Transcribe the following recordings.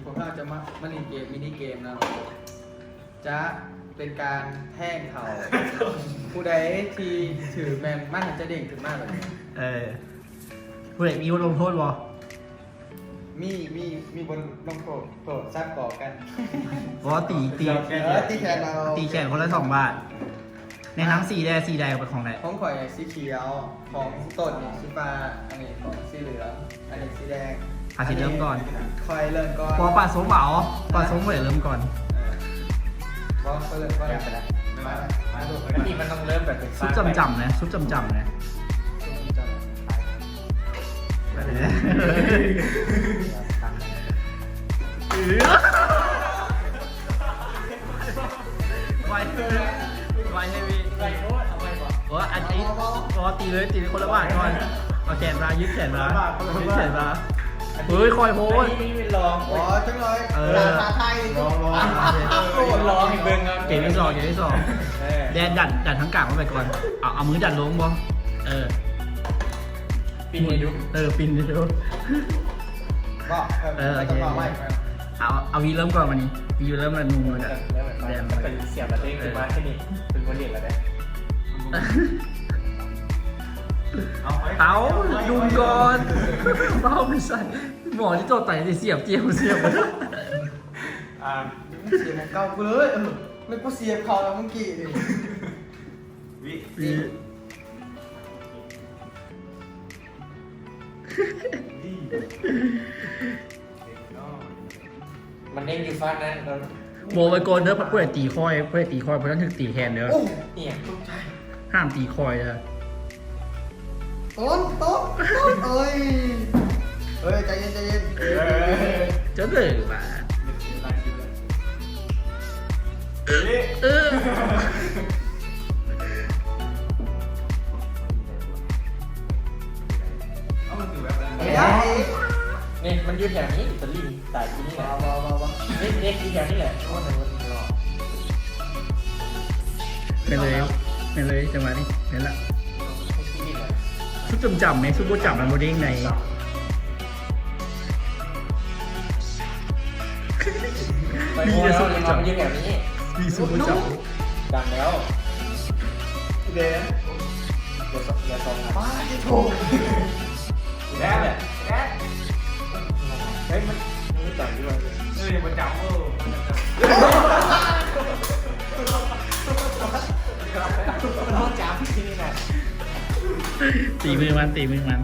ພວກເຮົາຈະມາ ມາຫຼິ້ນເກມມິນິເກມເນາະ ຈະເປັນການແທງເຂົາ ຜູ້ໃດທີ່ຖືກແມ່ນມັນຈະເດ້ງຂຶ້ນມາແບບນີ້ ເອີ ຜູ້ໃດມີບົດລົງໂທດບໍ່? ມີ ມີ ມີບົດລົງໂທດ ໂທດສັບກອກກັນ ບໍ່ ຕີ ຕີ ເອີ ຕີແຂນເອົາ ຕີແຂນຄົນລະສອງບາດ. ແນະນຳສີແດ່ ສີໃດເປັນຂອງໃດ? ຂອງຂ້ອຍສີຂຽວ ຂອງຕົ້ນນີ້ສີຟ້າ ອັນນີ້ຂອງສີເຫຼືອງ ອັນນີ້ສີແດງ. ໃຜຊິເລີ່ມກ່ອນ? ຂ້ອຍເລີ່ມກ່ອນ. ບໍ່ ປາສົມເອົາ ປາສົມເລີຍເລີ່ມກ່ອນ. ເອີ ບໍ່ ຂ້ອຍເລີ່ມກ່ອນ. ມາ ມາ ມາ ອັນນີ້ມັນຕ້ອງເລີ່ມແບບເປັນ ຊຸບຈ້ຳໆນະ ຊຸບຈ້ຳໆນະ. ໄວ ໄວເຮວີ ໄວໂພດ ເອົາໄວບໍ່? ໂອ້ ອັນນີ້ ບໍ່ ບໍ່ ບໍ່ ຕີເລີຍ ຕີຄົນລະບາດກ່ອນ. ເອົາແຂນມາ ຍືດແຂນມາ ຍືດແຂນມາ. ເຮີ້ຍ ຄ່ອຍໂພດ ອັນນີ້ມີເປັນລອງ. ອໍ ຈັກໜ້ອຍ ເອີ ທ້າທາຍ ລອງ ລອງ ລອງໃຫ້ເບິ່ງ. ເກມທີສອງ ເກມທີສອງ ເອີ ແດນ ດັນ ດັນທາງກາງມາໄປກ່ອນ. ເອົາ ເອົາມືດັນລົງບໍ່? ເອີ ປິ່ນໃຫ້ດູ ເອີ ປິ່ນໃຫ້ດູ. ເອີ ໂອເຄ ເອົາ ເອົາ ວີເລີ່ມກ່ອນວັນນີ້ ວີເລີ່ມແລ້ວ ໜູ ເລີ່ມແລ້ວ ແດນ ເລີ່ມແລ້ວ ເປັນສຽງແບບເດ້ງຂຶ້ນມາທີ່ນີ້ ເປັນບໍ່ເຫຼັດແລ້ວເດ້. ເອົາ ເອົາ ດຸ່ມກ່ອນ ເອົາ ບໍ່ໃສ່ ໝໍທີ່ຕົວະໄຕຊິສຽບ ຈຽມສຽບ ອ່າ ສຽບຂອງເກົ່າກູເລີຍ. ເອີ ແມ່ນກູສຽບເຂົາແລ້ວມື້ກີ້ນີ້ ວິ ວິ ມັນເດ້ງຢູ່ຟາກນັ້ນ. ບອກໄວ້ກ່ອນເດີ ຜູ້ໃດຕີຂ້ອຍ ຜູ້ໃດຕີຂ້ອຍ ຜູ້ນັ້ນຖືກຕີແທນເດີ. ໂອ້ ອີຫຍັງ? ຕົກໃຈ ຫ້າມຕີຂ້ອຍເດີ. ຕົ້ນ ຕົ້ນ ຕົ້ນ ເອີຍ ເອີຍ ໃຈເຢັນ ໃຈເຢັນ. ເອີ ເຈົ້າເດີວ່າ ເອີ ເອົາມັນຄືແບບນັ້ນ. ເອີ ນີ້ມັນຢູ່ແຖວນີ້ ຕະລິງຕາຍທີ່ນີ້ແຫຼະ. ບໍ່ ບໍ່ ບໍ່ ບໍ່ ນີ້ ນີ້ຢູ່ແຖວນີ້ແຫຼະ. ໂອ້ ແມ່ນເລີຍ ແມ່ນເລີຍ ຈັງຫວະນີ້ແມ່ນລະ. ຊຸບຈ້ຳໆແມ ຊຸບບໍ່ຈ້ຳມັນບໍ່ເດ້ງໃດ. ໄປ ມີແຕ່ຊຸບບໍ່ຈ້ຳ ມັນຢູ່ແຖວນີ້ ມີຊຸບບໍ່ຈ້ຳ. ດັງແລ້ວ ເດ ເຫຼືອສອງ ເຫຼືອສອງ. ປ້າດ ໂທ້ ແລ້ວແຫຼະ ແລ້ວ ເຮີ້ຍ ມັນ ມັນຈັບຢູ່ວ່າ ເອີ ບໍ່ຈັບ ເອີ ບໍ່ຈັບທີ່ນີ້ນະ. ຕີມືມັນ ຕີມືມັນ.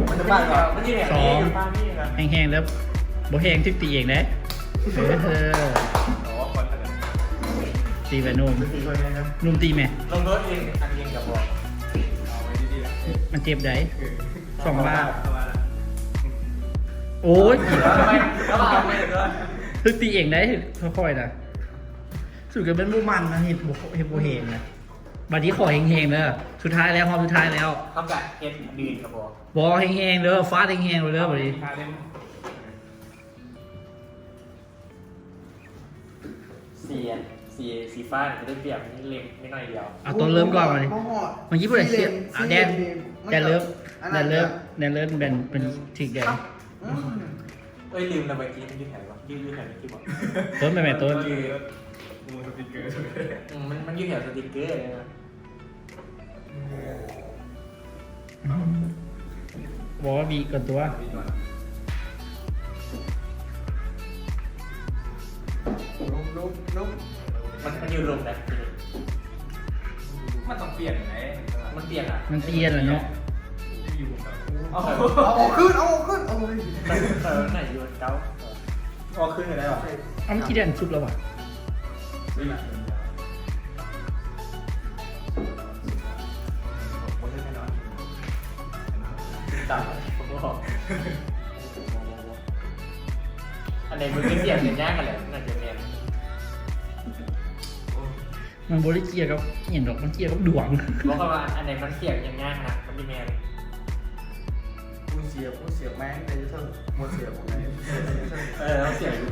ມັນຈະບາດບໍ່? ມັນຢູ່ແຖວນີ້ ສອງ ຢູ່ປານນີ້ນະ. ແຮງໆເດີ ບໍ່ແຮງຖືກຕີເອງເດ້. ເອີ ຕີໄປໜຸ່ມ ໜຸ່ມຕີແມ່ ລົງໂທດອີກອັນ ຍິງກັບບໍ່ ມັນເຈັບໃດ໋. ສອງບາດ ໂອ້ຍ ຖືກຕີເອງໄດ໋ ຄ່ອຍໆນະ. ສຸດກໍແມ່ນບໍ່ໝັ້ນນະ ເຮັດບໍ່ ເຮັດບໍ່ແຮງນະ. ບາດນີ້ຂໍແຮງໆເດີ ສຸດທ້າຍແລ້ວ ຮອບສຸດທ້າຍແລ້ວ. ເຮົາກະເຮັດອື່ນກັບບໍ່ ບໍ່ ແຮງໆເດີ ຟາດແຮງໆເລີຍບາດນີ້. ສີ ສີ ສີຟ້າຈະໄດ້ປຽບນິດໜຶ່ງ ນິດໜ້ອຍດຽວ. ເອົາ ຕົ້ນເລີ່ມກ່ອນບາດນີ້. ບໍ່ຮອດ ເມື່ອກີ້ຜູ້ໃດສຽບ? ອ່າ ແດນ ແດນເລີ່ມ ແດນເລີ່ມ ແດນເລີ່ມ ແດນເປັນ ຖືກແດນ. ອືມ ເອີຍ ລືມແລ້ວ ເມື່ອກີ້ມັນຢູ່ແຖວໃດວະ? ຢູ່ ຢູ່ແຖວນີ້ບໍ່? ຕົ້ນ ແມ່ນໆ ຕົ້ນ ອືມ ມັນ ມັນຢູ່ແຖວສະຕິກເກີເລີຍນະ. ບໍ່ ບີກກ່ອນຕົວະ. ລົງ ລົງ ລົງ. ມັນ ມັນຢູ່ລົງນະ. ມັນຕ້ອງປ່ຽນໄດ໋ ມັນປ່ຽນອະ ມັນປ່ຽນລະເນາະ. ເອົາ ເອົາ ເອົາຄືນ ເອົາ ເອົາຄືນ ເອົາເລີຍ. ເອີ ໄດ້ຢູ່ເກົ່າ. ອອກຄືນກໍໄດ້ຫວາ? ເອົາ ມັນຂີ້ແດນສຸດແລ້ວຫວາ? ອັນໃດມັນຄືສຽງຍາກໆຫັ້ນແຫຼະ ໜ້າຈະແມ່ນ. ມັນບໍ່ໄດ້ກ່ຽວກັບອີ່ຫຍັງດອກ ມັນກ່ຽວກັບດວງ. ບອກວ່າອັນໃດມັນສຽງຍາກໆນະ ມັນຊິແມ່ນ. ກູສຽບ ກູສຽບແມ່ງແຕ່ຢູ່ເທິງ ບໍ່ສຽບຂອງໃດ. ເອີ ເອົາສຽບຢູ່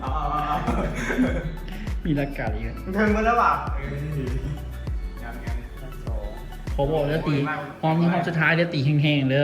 ເອົາ ເອົາ ເອົາ ມີຫຼັກການອີກ. ເທິງໝົດແລ້ວຫວາ? ເອີ ຍັງ ຍັງ ຍັງສອງ. ຂໍບອກເດີ ຕີ ຮອບນີ້ຮອບສຸດທ້າຍເດີ ຕີແຮງໆເດີ.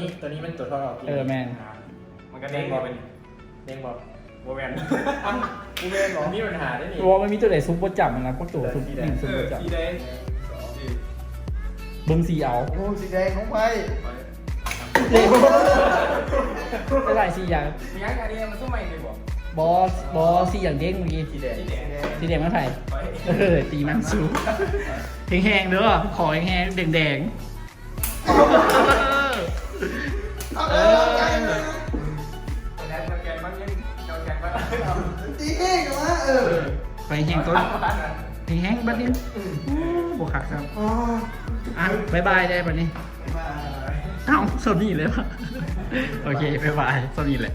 ນີ້ ໂຕນີ້ແມ່ນໂຕຖອດອອກ. ເອີ ແມ່ນ. ມັນກໍເດ້ງບໍ່ເປັນ ເດ້ງບໍ່? ບໍ່ແມ່ນ. ບໍ່ແມ່ນບໍ່? ມີບັນຫາເດ້ນີ້. ບໍ່ ມັນມີໂຕໃດຊຸບບໍ່ຈຳນະ ພວກໂຕຊຸບນີ້ຊຸບບໍ່ຈຳ. ເອີ ສີໃດ? ເບິ່ງສີເອົາ. ໂອ້ ສີແດງຂອງໃຜ? ໄດ້ຫຼາຍສີຢ່າງ. ມີຫຍັງອັນນີ້ມັນຊຸບໃໝ່ນີ້ບໍ່? ບໍ່ ບໍ່ ສີຫຍັງເດ້ງມື້ກີ້? ສີແດງ. ສີແດງຂອງໃຜ? ຂ້ອຍ. ເອີ ຕີມັນຊູ. ແຮງໆເດີ ຂໍແຮງໆ ແດງໆ. ເອີ ເອີ ແກນມັນຍັງ ເຈົ້າແກນມັນ ຕີແຮງວ່າ ເອີ ໄປແຮງຕົ້ນ ແຮງໆບັດນີ້. ອືມ ໂອ້ ບໍ່ຄັກຊ້ຳ. ອໍ ອ່ະ ບາຍບາຍໄດ້ບັດນີ້. ບາຍບາຍ. ເອົ້າ ສ່ຳນີ້ເລີຍວະ? ໂອເຄ ບາຍບາຍ ສ່ຳນີ້ແຫຼະ.